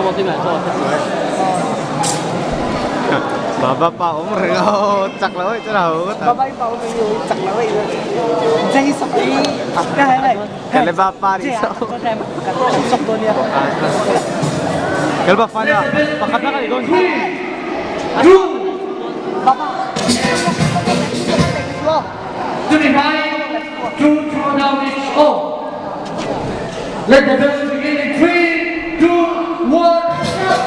往对面坐，太喜欢。 Baba pa om reng a aw chak lo ei chuan a ho ngawt ang. Baba pa om reng a chak lo ei jai sak ei hei Kale ba pa ri so. Kal ba fa na pakhat na kan i dawn chu. Baba 25, 2, 2, down each all. Let the bell begin in 3, 2, 1, stop!